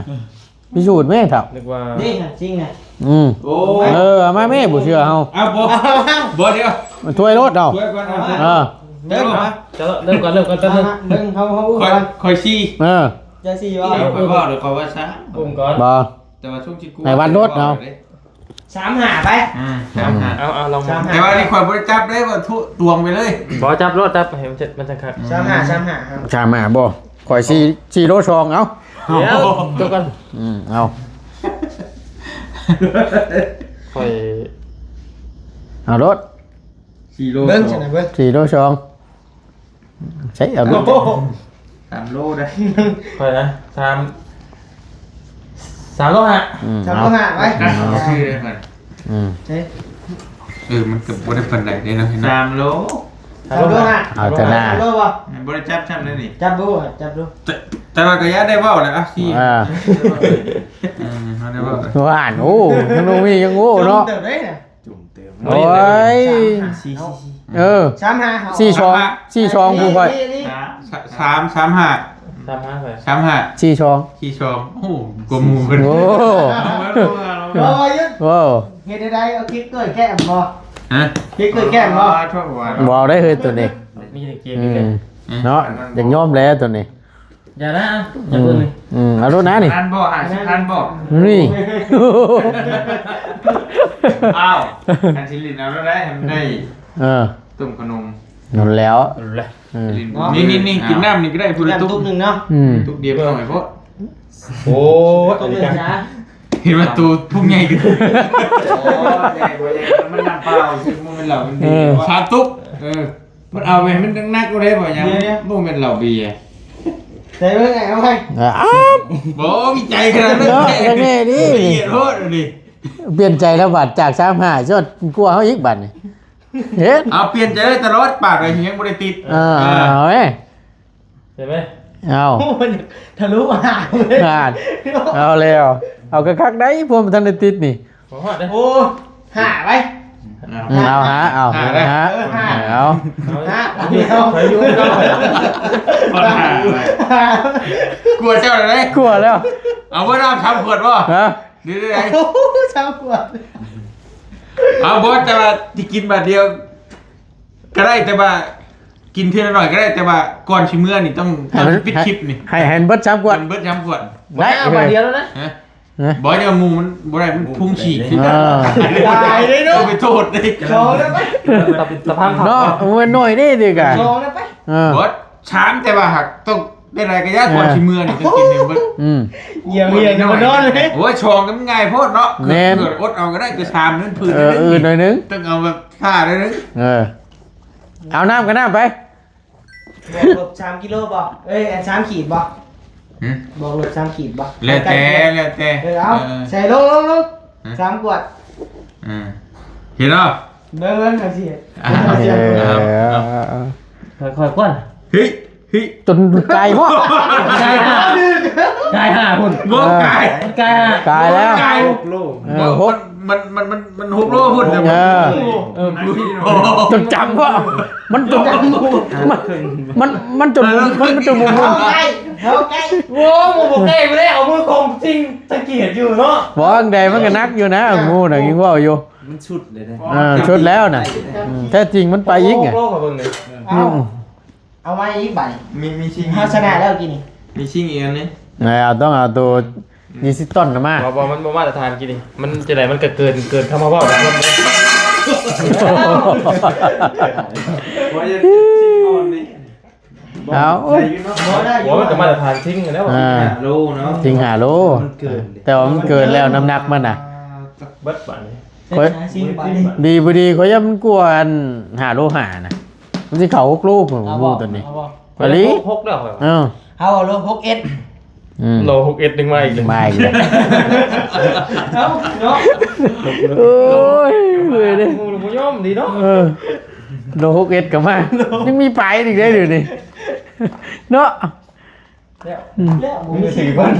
ພິສູດແມ້ເຖົ້າ ນຶກວ່າ ນີ້ຫາຈິງນະ ອືມ ໂອ້ຍ ເອີ ເອົາມາແມ້ ບໍ່ເຊື່ອເຮົາ ເອົາບໍ່ ບໍ່ ດຽວ ຖ້ວຍໂລດເອົາ ຖ້ວຍກ່ອນ ເອົາ ເອີ ເລີ່ມ ຈະເລີ່ມກ່ອນ ເລີ່ມກ່ອນ ແປັບໜຶ່ງ ເບິ່ງເຮົາ ເຮົາອຸ້ມກ່ອນ ຂ້ອຍສີ່ ເອີ ຈະສີ່ບໍ່ ຂ້ອຍເວົ້າ ຂ້ອຍເວົ້າສາມ ອຸ້ມກ່ອນ ບໍ່ ແຕ່ວ່າຊຸມຊິກວນ ໃຫ້ວັດໂລດເນາະ ສາມຫ້າໄປ ອືມ ສາມຫ້າ ເອົາ ເອົາ ລອງ ສາມຫ້າ ແຕ່ວ່ານີ້ຂ້ອຍບໍ່ໄດ້ຈັບເດ້ ວ່າທຸ ຕວງໄປເລີຍ ບໍ່ ຈັບໂລດ ຈັບໃຫ້ມັນ ມັນຈັງຄັກ ສາມຫ້າ ສາມຫ້າ ສາມຫ້າບໍ່ ຂ້ອຍສີ່ ສີ່ໂລສອງ ເອົາ ດຽວ ຈົບກ່ອນ ອືມ ເອົາ ຂ້ອຍ ເອົາໂລດ ສີ່ໂລ ເບິ່ງຊັ້ນນະ ເບິ່ງ ສີ່ໂລສອງ ໃຊ້ເອົາລູກ ໂອ້ໂຫ ສາມໂລໄດ໋ ຂ້ອຍນະ ສາມ ສາມໂລຫ້າ ອືມ ສາມໂລຫ້າໄວ້ ເອົາຊື່ເລີຍເພິ່ນ ອືມ ເອີ ມັນກໍບໍ່ໄດ້ປານໃດເດ້ເນາະ ສາມໂລ ສາມໂລຫ້າ ເອົາເທື່ອໜ້າ ສາມໂລບໍ່ ບໍ່ໄດ້ຈັບຊ້ຳເດ້ນີ້ ຈັບດູ ຈັບດູ ແຕ່ ແຕ່ວ່າກໍຢ່າໄດ້ເວົ້າແຫຼະ ອ່ະ ສີ່ ອ່າ ເອີ ເຮົາໄດ້ເວົ້າ ວ່າ ໂອ້ ມັນບໍ່ມີຫຍັງ ໂອ້ ເນາະ ເຕີບໄດ້ນະ ຈຸ່ມເຕີມ ໂອ້ຍ ສາມຫ້າ ສີ່ ສີ່ ສີ່ ເອີ ສາມຫ້າ ສີ່ສອງ ສີ່ສອງ ຜູ້ຂ້ອຍ ນີ້ ນີ້ ສາມ ສາມ ສາມຫ້າ ສາມຫ້າ ສາມຫ້າ ສີ່ສອງ ສີ່ສອງ ໂອ້ໂຫ ກວ່າໝູ່ເພິ່ນ ໂອ້ ເອົາ ເອົາ ເອົາ ໂອ້ ເຮັດໄດ້ ເອົາຄລິບເກີດແກ້ມບໍ່ ຮະ ຄລິບເກີດແກ້ມບໍ່ ບໍ່ໄດ້ເຮີ້ຍໂຕນີ້ ມີແຕ່ເກມນີ້ແຫຼະ ອືມ ເນາະ ຢາກຍອມແລ້ວໂຕນີ້ ຢ່ານະ ຢ່າເບິ່ງນີ້ ອືມ ເອົາໂລດນະນີ້ ພັນບໍ່ ຫ້າສິບພັນບໍ່ ນີ້ ອ້າວ ຄັນຊິຫຼິ້ນເອົາໂລດໄດ໋ ໃຫ້ມັນໄດ້ ເອີ ຕົ້ມຂະໜົມ ນັ້ນແຫຼະ ນັ້ນແຫຼະ ເອີ ນີ້ໆໆ ກິນນ້ຳນີ້ກໍໄດ້ ຜູ້ລະຕຸກໜຶ່ງເນາະ ອືມ ຕຸກດຽວໜ້ອຍໂພດ ໂອ້ຍ ອັນນີ້ກະ ເຫັນວ່າໂຕພຸງໃຫຍ່ຂຶ້ນ ໂອ້ຍ ໃຫຍ່ບໍ່ໃຫຍ່ ມັນນ້ຳເປົ່າ ບໍ່ແມ່ນເຫຼົ້າ ມັນດີ ເອີ ສາມຕຸກ ເອີ ມັນເອົາໄປໃຫ້ມັນໜັກໆ ບໍ່ໄດ້ບໍ່ຫຍັງ ດຽວໆ ບໍ່ແມ່ນເຫຼົ້າເບຍ ໃສ່ເບິ່ງ ເອົາໄປ ອ່າ ບໍ່ມີໃຈຂະໜາດນັ້ນ ເນາະ ແນ່ໆ ນີ້ ລະອຽດໂພດນີ້ ປ່ຽນໃຈແລ້ວບາດ ຈາກສາມຫ້າ ຊອດກວ່າເຮົາອີກບາດນີ້ ເຮັດ ເອົາ ປ່ຽນໃຈໄດ້ຕະຫຼອດ ປາກໄປຍັງບໍ່ໄດ້ຕິດ ເອີ ເອີ ເອົາເວີຍ ເຫັນໄໝ ເອົາ ໂອ້ ມັນທະລຸຫາງເລີຍ ອ່າ ເອົາແລ້ວ ເອົາຄັກໆ ໄດ໋ ພວກມັນທັນໄດ້ຕິດນີ້ ບໍ່ຮອດເດ້ ໂອ້ ຫ້າໄປ ອືມ ເອົາ ຫ້າ ເອົາ ຫ້າ ເອົາ ເອົາ ຫ້າ ເອົາ ໄປຢູ່ ກວ່າເຈົ້າແລ້ວເດ້ ກວ່າແລ້ວ ເອົາບໍ່ ນ້ຳສາມຂວດບໍ່ ຮະ ນີ້ໄດ້ ໂອ້ ສາມຂວດ ເອົາບໍ່ ແຕ່ວ່າທີ່ກິນບາດດຽວກໍໄດ້ ແຕ່ວ່າກິນເທື່ອລະໜ້ອຍກໍໄດ້ ແຕ່ວ່າກ່ອນຊິເມືອນີ້ຕ້ອງ ໃຫ້ມັນ ຕ້ອງປິດຄລິບນີ້ ໃຫ້ ໃຫ້ ໃຫ້ມັນເບິດສາມຂວດ ໃຫ້ມັນເບິດສາມຂວດ ໄດ້ ບໍ່ໄດ້ເອົາບາດດຽວແລ້ວນະ ຮະ ຮະ ບໍ່ ຢ່າໝູ່ມັນບໍ່ໄດ້ ມັນພຸງຂີ້ຄືກັນ ອ່າ ຕາຍເດ້ເນາະ ໄປໂທດເດ້ ສອງແລ້ວໄປ ຕະ ຕະພັງເນາະ ໂອ້ຍ ໜ້ອຍເດ້ເດ້ກະ ສອງແລ້ວໄປ ເອີ ບໍ່ ສາມ ແຕ່ວ່າຫາກຕ້ອງໄດ້ຫຼາຍກະຢ່າ ເອີ ກ່ອນຊິເມືອນີ້ຕ້ອງກິນໃຫ້ເບິດ ອືມ ຢ່າ ຢ່າ ຢ່ານອນເລີຍ ໂອ້ຍ ສອງກໍມັນງ່າຍໂພດເນາະ ແມ່ນ ເກີດອົດເອົາກໍໄດ້ ແຕ່ສາມນັ້ນຜືນ ເອີ ໜຶ່ງ ໜ້ອຍໜຶ່ງ ຕ້ອງເອົາແບບຖ້າໜ້ອຍໜຶ່ງ ເອີ ເອົານ້ຳກໍນ້ຳໄປ ບວກລົບສາມກິໂລບໍ່ ເອີຍ ອັນສາມຂີດບໍ່ ຫືມ ບວກລົບສາມຂີດບໍ່ ແລ້ວແຕ່ ແລ້ວແຕ່ ເອີ ເອົາ ເອີ ໃສ່ລົງ ລົງ ລົງ ຮະ ສາມຂວດ ເອີ ເຫັນບໍ່ ເບິ່ງ ເບິ່ງ ຂ້ອຍຊິເຮັດ ອ່າ ເອີ ເອົາ ເອົາ ເອົາ ຄ່ອຍໆ ກວນ ເຮີ້ຍ ເຮີ້ຍ ຈົນກາຍບໍ່? ກາຍຫ້າ ກາຍຫ້າພຸ້ນ ບໍ່ ເອີ ກາຍ ກາຍຫ້າ ກາຍແລ້ວ ກາຍຫົກໂລ ເອີ ຫົກ ມັນ ມັນ ມັນ ມັນຫົກໂລພຸ້ນ ເອີ ເອີ ຈົນຈຳບໍ່? ມັນຈົນ ມັນ ມັນ ມັນຈົນ ມັນ ມັນຈົນບໍ່ໝູນ ໂອ້ ໝູ່ບໍ່ໃກ້ບໍ່ໄດ້ ເອົາມືຄົມຊິງສັງເກດຢູ່ເນາະ ບໍ່ ອັນໃດມັນກໍໜັກຢູ່ນະ ໝູ່ນະ ຍັງເວົ້າຢູ່ ມັນສຸດເລີຍນະ ເອີ ສຸດແລ້ວນະ ອືມ ແທ້ຈິງມັນໄປອີກໄງ ໂອ້ ເບິ່ງເລີຍ ອືມ ເອົາມາອີກບາດນີ້ ມີ ມີຊິງ ເຮົາຊະນະແລ້ວກີ້ນີ້ ມີຊິງອີກອັນໜຶ່ງ ແລ້ວຕ້ອງເອົາໂຕ ອືມ ດີຊິຕອນນະມາ ບໍ່ ບໍ່ ມັນບໍ່ມາດຕະຖານກີ້ນີ້ ມັນຈັ່ງໃດມັນກໍເກີນ ເກີນຄຳເວົ້າທຸກຄົນເດ້ ບໍ່ ຢ່າຊິງອ່ອນນີ້ ເອົາ ໄດ້ຢູ່ເນາະ ບໍ່ ໄດ້ຢູ່ ໂອ້ຍ ມັນກໍມາດຕະຖານຊິງແລ້ວ ອ່າ ຫ້າໂລເນາະ ຊິງຫ້າໂລ ມັນເກີນ ແຕ່ວ່າມັນເກີນແລ້ວ ນ້ຳໜັກມັນນະ ເບິດບາດນີ້ ຂ້ອຍ ຊິງບາດນີ້ ດີບໍ່ດີ ຂ້ອຍຢ້ານມັນກວ່າອັນຫ້າໂລຫ້ານະ ມັນຊິເຂົ້າຫົກໂລພຸ້ນ ໝູ່ຕົວນີ້ ເອົາບໍ່? ອີ່ຫຼີ ຫົກ ຫົກແລ້ວຂ້ອຍວ່າ ເອີ ເຮົາເອົາໂລຫົກເອັດ ອືມ ໂລຫົກເອັດ ດຶງມາອີກ ມາອີກ ເອົ້າເນາະ ໂອ້ຍ ເມື່ອຍເດ້ ໝູ່ບໍ່ຍອມດີເນາະ ເອີ ໂລຫົກເອັດກໍມາ ຍັງມີປາຍອີກເດ້ດຽວນີ້ເນາະ ແລ້ວ ອືມ ແລ້ວບໍ່ມີສີ່ພັນ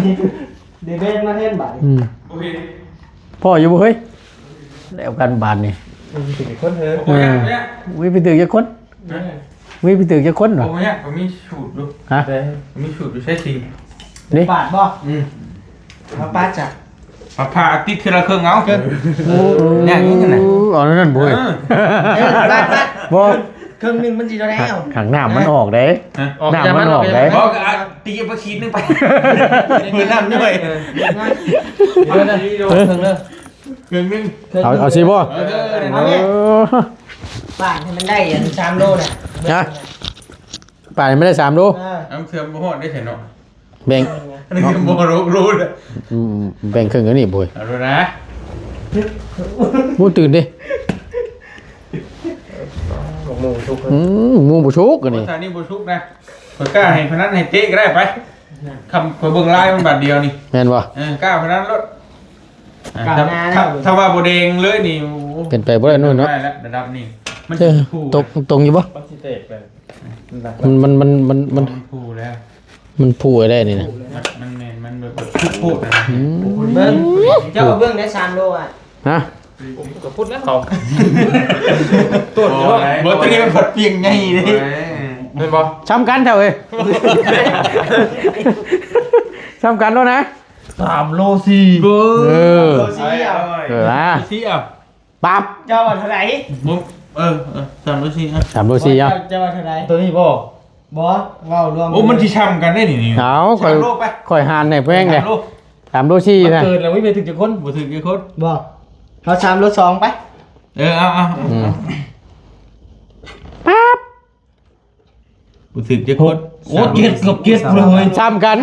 ເດເບນມາແທນບາດນີ້ ອືມ ບໍ່ເຫັນ ພໍຢູ່ບໍ່ເຮີ້ຍ? ແລ້ວກັນບາດນີ້ ມີໄປຖືກຈັກຄົນເຮີ້ຍ ເອີ ມີໄປຖືກຈັກຄົນ? ນະ ມີໄປຖືກຈັກຄົນຫວະ? ບໍ່ແມ່ນ ກໍມີສູດຢູ່ ຮະ? ມີສູດຢູ່ໃສຕິ ນີ້ ປາດບໍ່? ອືມ ມາປາດຈ້ະ ມາຜ່າຕິດເທື່ອລະເຄິ່ງເອົາ ໂອ້ ແນ່ນຢູ່ຫັ້ນນະ ເອົານັ້ນບໍ່ເຮີ້ຍ ເອີ ເອີ ປາດ ປາດ ບໍ່ ເຄິ່ງໜຶ່ງມັນຊິເທົ່າໃດເອົາ ຫາກນ້ຳມັນອອກເດ້ ຮະ? ອອກ ນ້ຳມັນອອກເດ້ ບໍ່ ກໍອາ ຕີໄປຂີດໜຶ່ງໄປ ເອີ ນ້ຳດ້ວຍ ເອີ ເອີ ເຄິ່ງເດີ ເຄິ່ງໜຶ່ງ ເອົາ ເອົາຊິບໍ່? ເອີ ເອີ ເອົາເລີຍ ເອີ ປາດໃຫ້ມັນໄດ້ອັນສາມໂລນະ ຮະ? ປາດໃຫ້ມັນໄດ້ສາມໂລ ເອີ ອັນເທື່ອບໍ່ຮອດໄດ້ໃສເນາະ ແບ່ງ ອັນນີ້ບໍ່ຮອດຫົກໂລເດ້ ອືມ ແບ່ງເຄິ່ງກັນນີ້ໂບຍ ເອົາໂລດນະ ໂອ້ ຕື່ນເດ້ ໝູ່ສຸກ ອືມ ໝູ່ບໍ່ສຸກອັນນີ້ ໂອ້ ຕານີ້ບໍ່ສຸກນະ ຂ້ອຍກ້າໃຫ້ພະນັນໃຫ້ເຕະກໍໄດ້ໄປ ຄຳ ຂ້ອຍເບິ່ງລາຍມັນບາດດຽວນີ້ ແມ່ນບໍ່? ເອີ ກ້າພະນັນໂລດ ອ່າ ກ້າ ຖ້າ ໜ້າ ຖ້າ ແລ້ວ ຖ້າວ່າບໍ່ແດງເລີຍນີ້ ໂອ້ ເປັນໄປບໍ່ໄດ້ໂນ່ນເນາະ ໄດ້ລະ ລະດັບນີ້ ມັນ ເອີ ຊິພູ ຕົກ ຕົງຢູ່ບໍ່? ມັນຊິແຕກໄປ ມັນ ມັນ ມັນ ມັນ ມັນ ມັນພູແລ້ວ ມັນພູໄດ້ນີ້ນະ ມັນແມ່ນ ມັນແບບທຸກໂພດນະ ອືມ ເບິ່ງ ເຈົ້າເບິ່ງໄດ້ສາມໂລອ່ະ ຮະ? ກໍພຸດແລ້ວເຂົາ ຕົວະ ບໍ່ ຕົວນີ້ມັນພັດປ່ຽງໃຫຍ່ເດ້ ໂອ້ຍ ແມ່ນບໍ່? ຊ້ຳກັນເຈົ້າເອີຍ ຊ້ຳກັນໂລດນະ ສາມໂລສີ່ ເອີ ໂລສີ່ເອົາ ເອີ ນະ ສີ່ເອົາ ປັບ ເຈົ້າວ່າເທົ່າໃດ? ບໍ່ ເອີ ເອີ ສາມໂລສີ່ ອ່ະ ສາມໂລສີ່ ເຈົ້າ ເຈົ້າວ່າເທົ່າໃດ? ຕົວນີ້ບໍ່? ບໍ່ ເວົ້າລວມ ໂອ້ ມັນຊິຊ້ຳກັນໄດ໋ນີ້ ເອົາ ຂ້ອຍ ສາມໂລໄປ ຂ້ອຍຫານໃຫ້ແພງເດ້ ສາມໂລ ສາມໂລສີ່ນະ ເກີນແລ້ວ ບໍ່ຖືກຈັກຄົນ ບໍ່ຖືກຈັກຄົນ ບໍ່ ເຮົາສາມໂລສອງໄປ ເອີ ເອົາ ເອົາ ອືມ ປັບ ບໍ່ຖືກຈັກຄົນ ໂອ້ ເຈັດ ເກືອບເຈັດພຸ້ນເລີຍ ຊ້ຳກັນ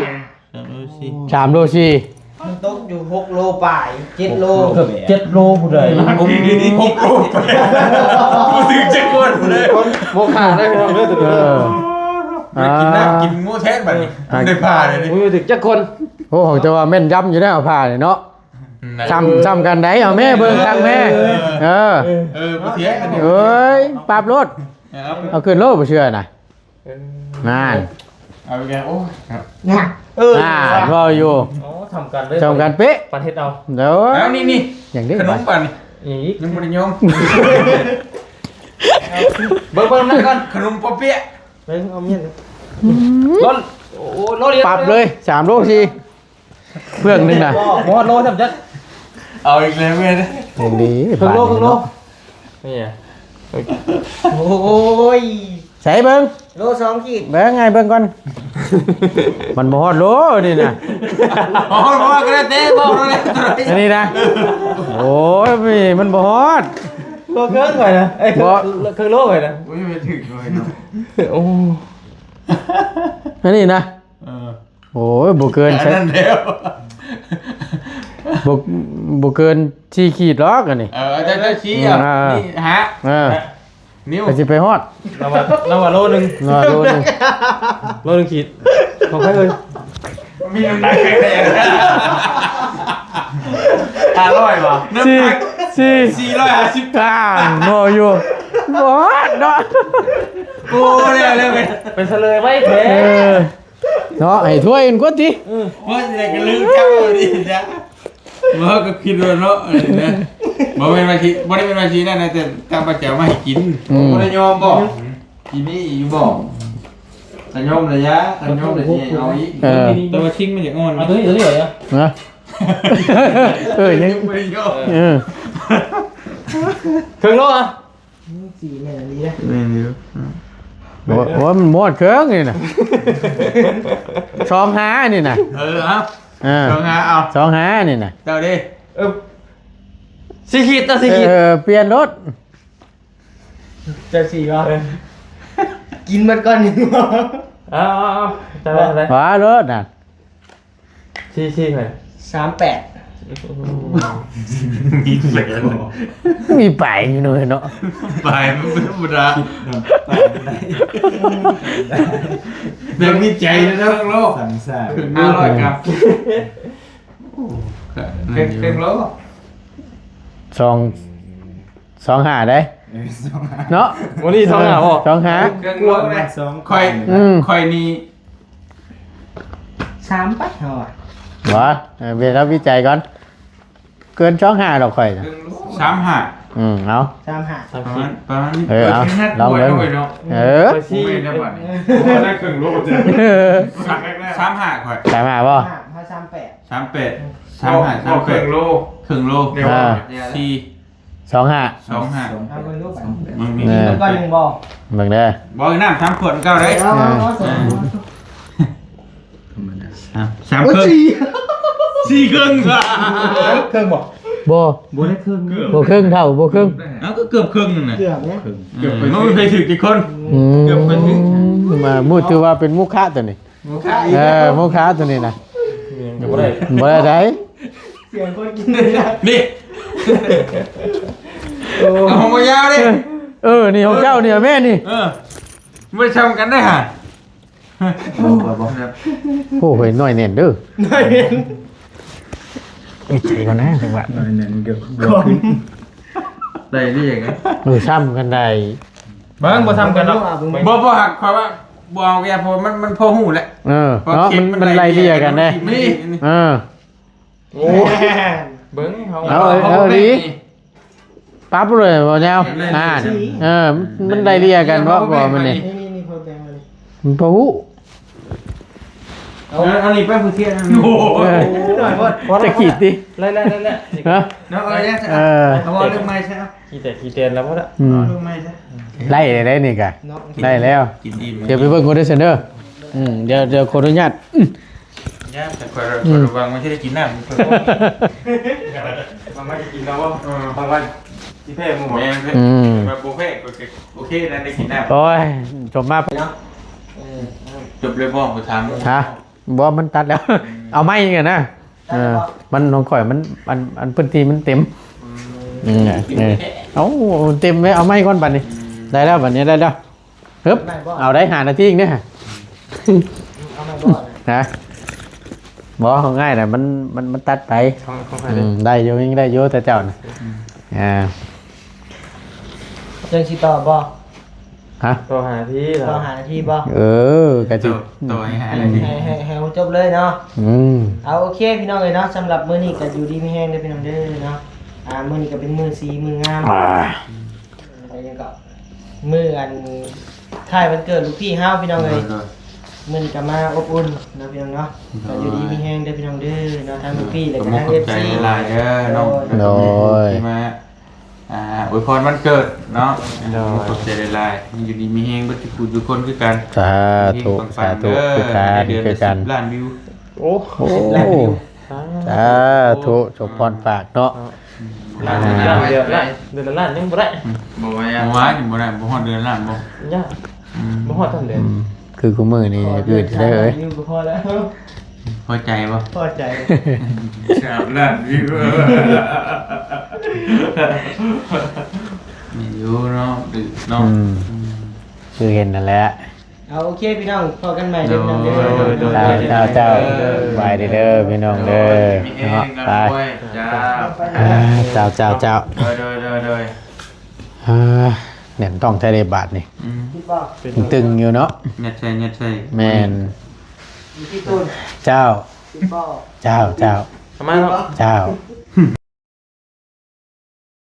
ສາມໂລສີ່ ສາມໂລສີ່ ມັນຕົກຢູ່ຫົກໂລປາຍ ເຈັດໂລ ເກືອບເຈັດໂລຜູ້ໃດ ຫົກໂລປາຍ ບໍ່ຖືກຈັກຄົນເລີຍ ບໍ່ຂາດເລີຍພີ່ນ້ອງເດີ ເອີ ໄດ້ກິນນ້ຳກິນໝູແທນບັດນີ້ ອ່າ ໄດ້ຜ່າເລີຍນີ້ ບໍ່ຖືກຈັກຄົນ ໂອ້ ແຕ່ວ່າແມ່ນຢຳຢູ່ແລ້ວຜ່ານີ້ເນາະ ຊ້ຳ ຊ້ຳກັນໄດ໋ ເອົາແມ່ເບິ່ງຄັກແມ່ ເອີ ເອີ ບໍ່ເສຍ ເອີຍ ປັບໂລດ ເອົາ ເອົາຂຶ້ນໂລດ ບໍ່ເຊື່ອນະ ເອີ ນັ້ນ ເອົາອີກແລ້ວ ໂອ້ຍ ນະ ເອີ ນັ້ນ ເວົ້າຢູ່ ໂອ້ ຊ້ຳກັນເລີຍ ຊ້ຳກັນເປະ ປານເຮັດເອົາ ເດີ ເອົາ ນີ້ ນີ້ ຫຍັງເດ້ ຂະໜົມປານນີ້ ອີກ ຍັງບໍ່ໄດ້ຍອມ ເບິ່ງ ເບິ່ງນຳກັນ ຂະໜົມປໍເປະ ເບິ່ງ ເອົາມີດ ອືມ ໂລດ ໂອ້ ໂລດ ປັບເລີຍ ສາມໂລສີ່ ເຟືອງໜຶ່ງນະ ບໍ່ຮອດໂລຊ້ຳຈັກ ເອົາອີກແລ້ວແມ່ນ ຍັງດີ ເຄິ່ງໂລ ເຄິ່ງໂລ ນີ້ ໂອ້ຍ ໃສ່ເບິ່ງ ໂລສອງຂີດ ເບິ່ງໃຫ້ເບິ່ງກ່ອນ ມັນບໍ່ຮອດໂລນີ້ນະ ຮອດບໍ່ຮອດກໍແລ້ວແຕ່ເວົ້າແລ້ວ ອັນນີ້ນະ ໂອ້ຍ ມັນບໍ່ຮອດ ໂລເຄິ່ງຂ້ອຍນະ ເອີຍ ບໍ່ ເຄິ່ງໂລຂ້ອຍນະ ໂອ້ຍ ໄປຖືກໜ້ອຍເນາະ ໂອ້ ອັນນີ້ນະ ເອີ ໂອ້ຍ ບໍ່ເກີນ ອັນນັ້ນແລ້ວ ບໍ່ ບໍ່ເກີນສີ່ຂີດດອກອັນນີ້ ເອີ ເຈົ້າ ເຈົ້າຊີ້ ອືມ ເອົາ ອ່າ ນີ້ຫາ ເອີ ນິ້ວ ກໍຊິໄປຮອດ ລາວວ່າ ລາວວ່າໂລໜຶ່ງ ລາວວ່າໂລໜຶ່ງ ໂລໜຶ່ງຂີດ ຂອງໃຜເອີຍ ມີນ້ຳໜັກແຄ່ໃດ ຫ້າຮ້ອຍບໍ່ ນ້ຳໜັກ ສີ່ ສີ່ຮ້ອຍຫ້າສິບ ອ່າ ພໍຢູ່ ບໍ່ຮອດເນາະ ໂອ້ ແລ້ວ ແລ້ວ ໄປສະເຫຼີຍໄວ້ແທ້ ເອີ ເນາະ ໃຫ້ຖ້ວຍມັນກ່ອນຕິ ເອີ ວ່າຊິໄດ້ກະລືມຈັບເອົານີ້ຈ້ະ ວ່າກໍຄິດວ່າເນາະ ອັນນີ້ນະ ບໍ່ແມ່ນວ່າຊິ ບໍ່ໄດ້ແມ່ນວ່າຊິນັ້ນນະ ແຕ່ ແຕ່ວ່າຈະເອົາມາໃຫ້ກິນ ອືມ ບໍ່ໄດ້ຍອມບໍ່? ກິນນີ້ຢູ່ບໍ່? ຄັນຍອມລະຢາ ຄັນຍອມລະຊິໃຫ້ເອົາອີກ ເອີ ແຕ່ວ່າຊິງມັນຢາກອ່ອນ ເອົາຕົວນີ້ ຕົວນີ້ເອົາ ນະ ເອີ ຍັງ ຍັງບໍ່ໄດ້ຍອມ ເອີ ເຄິ່ງໂລອະ ອືມ ສີ່ແມ່ນອີ່ຫຼີເດ້ ແມ່ນຢູ່ ອືມ ໂອ້ ໂອ້ ມັນໝົດເຄິ່ງນີ້ນະ ສອງຫ້ານີ້ນະ ເອີ ເອົາ ເອີ ສອງຫ້າ ເອົາ ສອງຫ້ານີ້ນະ ເຈົ້າເດ້ ເອີ ສີ່ຂີດ ເຈົ້າສີ່ຂີດ ເອີ ປ່ຽນໂລດ ເຈົ້າສີ່ບໍ່ ເອີ ກິນໝົດກ່ອນ ເອົາ ເອົາ ເອົາ ເຈົ້າໄດ້ ວ່າໂລດນະ ສີ່ສີ່ ໄປ ສາມແປດ ມີແປດ ມີປາຍຢູ່ເນາະ ເນາະ ປາຍມັນບໍ່ທຳມະດາ ແບບມີໃຈເນາະ ໂລ ສັງສານ ຫ້າຮ້ອຍກຣາມ ໂອ້ ເຄິ່ງ ເຄິ່ງໂລ ສອງ ສອງຫ້າເດ້ ເອີ ສອງຫ້າ ເນາະ ມື້ນີ້ສອງຫ້າບໍ່ ສອງຫ້າ ເຄິ່ງໂລນະ ຂ້ອຍ ອືມ ຂ້ອຍນີ້ ສາມປາຍເຮົາອະ ບໍ່ ເອີ ເວລາວິໄຈກ່ອນ ເກີນສອງຫ້າດອກຂ້ອຍນະ ສາມຫ້າ ອືມ ເອົາ ສາມຫ້າ ປະມານ ປະມານນີ້ ເອີ ເອົາ ລອງເບິ່ງ ເອີ ຂ້ອຍຊິ ໂອ້ ໄດ້ເຄິ່ງໂລ ເອີ ສາມຫ້າ ຂ້ອຍ ສາມຫ້າບໍ່ ສາມແປດ ສາມແປດ ສາມຫ້າ ສາມແປດ ເຄິ່ງໂລ ເຄິ່ງໂລ ເອີ ສີ່ ສອງຫ້າ ສອງຫ້າ ເອົາເບິ່ງດູບາດນີ້ ມັນມີ ເອີ ກ່ອນໜຶ່ງບໍ່ ເບິ່ງເດີ ບໍ່ ນ້ຳສາມຂວດເກົ່າເດ້ ເອົາ ເອົາ ເອົາ ເອີ ທຳມະດາ ສາມ ສາມເຄິ່ງ ໂອ້ຍ ສີ່ ສີ່ເຄິ່ງ ເຄິ່ງບໍ່ ບໍ່ ບໍ່ໄດ້ເຄິ່ງ ບໍ່ເຄິ່ງເທົ່າ ບໍ່ເຄິ່ງ ເອົ້າ ກໍເກືອບເຄິ່ງນັ້ນນະ ເກືອບເດ້ ເກືອບ ເອີ ມັນບໍ່ມີໃຜຖືກຈັກຄົນ ອືມ ເກືອບໄປຖືກ ມາ ໝູ່ຖືວ່າເປັນໂມຄະຕົວນີ້ ໂມຄະ ເອີ ໂມຄະຕົວນີ້ນະ ບໍ່ໄດ້ ບໍ່ໄດ້ໃດ ສຽງຄົນກິນນີ້ ເອົາຂອງບໍ່ຍາວເດ້ ເອີ ນີ້ຂອງເຈົ້ານີ້ແມ່ນີ້ ເອີ ບໍ່ໄດ້ຊ່ຳກັນເດ້ຫາ ໂອ້ ເຮີ້ຍ ນ້ອຍແໜ້ນເດີ ນ້ອຍແໜ້ນ ມີໃຈກ່ອນນະ ຈັງຫວະ ນ້ອຍແໜ້ນ ເກືອບບໍ່ຂຶ້ນ ໄດ້ເລີຍ ເອີ ຊ່ຳກັນໄດ້ ເບິ່ງ ບໍ່ຊ່ຳກັນດອກ ບໍ່ ບໍ່ ຫາກຂ້ອຍວ່າ ບໍ່ເອົາແກ ເພາະມັນ ມັນພໍຮູ້ແຫຼະ ເອີ ເນາະ ມັນ ມັນໄລ່ເລ່ຍກັນເດ້ ນີ້ ເອີ ໂອ້ ເບິ່ງເຮົາ ເອົາ ເອົາດີ ປັບເລີຍບໍ່ແນວ ອ່າ ເອີ ມັນໄລ່ເລ່ຍກັນບໍ່ ບໍ່ ມັນນີ້ ນີ້ ນີ້ ນີ້ ພໍແບ່ງເລີຍ ມັນພໍຮູ້ ເອົາ ເອົານີ້ໄປຜູ້ທຽນ ໂອ້ຍ ເອີ ໜ້ອຍໂພດ ຈະຂີດຕິ ໄລ່ໆໆ ຮະ ເນາະ ເອົາເລື່ອງໃໝ່ຊະ ຂີ້ແຕກຂີ້ແຕນແລ້ວບໍ່ລະ ອືມ ເອົາເລື່ອງໃໝ່ຊະ ໄລ່ໄດ້ນີ້ກະ ເນາະ ໄດ້ແລ້ວ ກິນອີ່ມ ດຽວໄປເບິ່ງໂຄເດເຊັນເດີ ອືມ ດຽວ ດຽວຂໍອະນຸຍາດ ຍາກ ແຕ່ຂ້ອຍ ອືມ ຂ້ອຍລະວັງວ່າຊິໄດ້ກິນນ້ຳ ຂ້ອຍບໍ່ກິນ ບາງວັນຊິກິນນ້ຳບໍ່ ເອີ ບາງວັນຊິແພ້ໝູ່ ແມ່ນ ອືມ ວ່າບໍ່ແພ້ ໂອເຄ ໂອເຄ ນັ້ນໄດ້ກິນນ້ຳ ໂອ້ຍ ຈົບມາ ເນາະ ເອີ ຈົບເລີຍບໍ່ ບໍ່ຖາມ ຮະ ບໍ່ ມັນຕັດແລ້ວ ອືມ ເອົາໃໝ່ອີກນະ ເອີ ມັນຂອງຂ້ອຍມັນ ອັນ ອັນພື້ນທີ່ມັນເຕັມ ອືມ ອືມ ເອີ ເອົາ ເຕັມເລີຍ ເອົາໃໝ່ກ່ອນບາດນີ້ ອືມ ໄດ້ແລ້ວ ບາດນີ້ໄດ້ແລ້ວ ຮຶບ ເອົາໄດ້ຫ້ານາທີອີກເດ້ ເອົາໃໝ່ບໍ່ນະ ຮະ ບໍ່ ເອົາງ່າຍນະ ມັນ ມັນ ມັນຕັດໄປ ຂອງ ຂອງໃຜເດ້ ອືມ ໄດ້ຢູ່ ຍັງໄດ້ຢູ່ ແຕ່ເຈົ້ານະ ອືມ ອ່າ ຈັ່ງຊິຕໍ່ບໍ່ ຮະ ຕໍ່ຫ້ານາທີ ຕໍ່ຫ້ານາທີບໍ່ ເອີ ກະຊິ ຕໍ່ ຕໍ່ໃຫ້ຫ້ານາທີ ໃຫ້ ໃຫ້ ໃຫ້ມັນຈົບເລີຍເນາະ ອືມ ເອົາ ໂອເຄ ພີ່ນ້ອງເອີຍເນາະ ສຳລັບມື້ນີ້ກະຢູ່ດີມີແຮງເດີພີ່ນ້ອງເດີເນາະ ອ່າ ມື້ນີ້ກະເປັນມື້ສີມື້ງາມ ອ່າ ແລ້ວຍັງກໍມື້ອັນຄ້າຍວັນເກີດລູກພີ່ເຮົາ ພີ່ນ້ອງເອີຍ ໂດຍ ໂດຍ ມື້ນີ້ກໍມາອົບອຸ່ນເນາະ ພີ່ນ້ອງເນາະ ໂດຍ ກໍຢູ່ດີມີແຮງເດີພີ່ນ້ອງເດີເນາະ ທັງລູກພີ່ ແລ້ວກໍທັງ ຂອບໃຈ ເອັຟຊີ ຫຼາຍໆເດີເນາະ ໂດຍ ໂດຍ ທີ່ມາ ອ່າ ອວຍພອນວັນເກີດເນາະ ໂດຍ ຂອບໃຈຫຼາຍໆ ຢູ່ດີມີແຮງເບິດທຸກຜູ້ທຸກຄົນຄືກັນ ສາທຸ ເຮັງປັງໆ ສາທຸ ເດີ ຄືກັນ ໃນເດືອນລະ ຄືກັນ ສິບລ້ານວິວ ໂອ້ ໂອ້ ສິບລ້ານວິວ ສາທຸ ສົມພອນປາກເນາະ ເດືອນລະລ້ານ ເດືອນລະລ້ານຍັງບໍ່ໄດ້ ອືມ ບໍ່ວ່າ ບໍ່ວ່າ ຍັງບໍ່ໄດ້ ບໍ່ຮອດເດືອນລ້ານບໍ່ ຍາກ ອືມ ບໍ່ຮອດທັນເດືອນ ອືມ ຄືຄູ່ມື້ນີ້ ຄືເດີ ບໍ່ພໍແລ້ວ ພໍໃຈບໍ່ ພໍໃຈ ສາມລ້ານວິວ ມີຢູ່ເນາະ ເນາະ ອືມ ອືມ ຄືເຫັນນັ້ນແຫຼະ ເອົາ ໂອເຄ ພີ່ນ້ອງ ພໍ້ກັນໃໝ່ເດີພີ່ນ້ອງເດີ ໂດຍ ໂດຍ ເຈົ້າ ເຈົ້າ ເຈົ້າ ສະບາຍດີເດີພີ່ນ້ອງເດີ ເນາະ ໄປ ເຈົ້າ ເຈົ້າ ເຈົ້າ ໂດຍ ໂດຍ ໂດຍ ໂດຍ ອ່າ ແໜ້ນທ້ອງແທ້ເດ້ບາດນີ້ ອືມ ຄິດບໍ່? ຕຶງໆຢູ່ເນາະ ຍັດໃສ່ ຍັດໃສ່ ແມ່ນ ຢູ່ທີ່ຕົ້ນ ເຈົ້າ ຄິດບໍ່? ເຈົ້າ ເຈົ້າ ເອົາມາເນາະ ເຈົ້າ.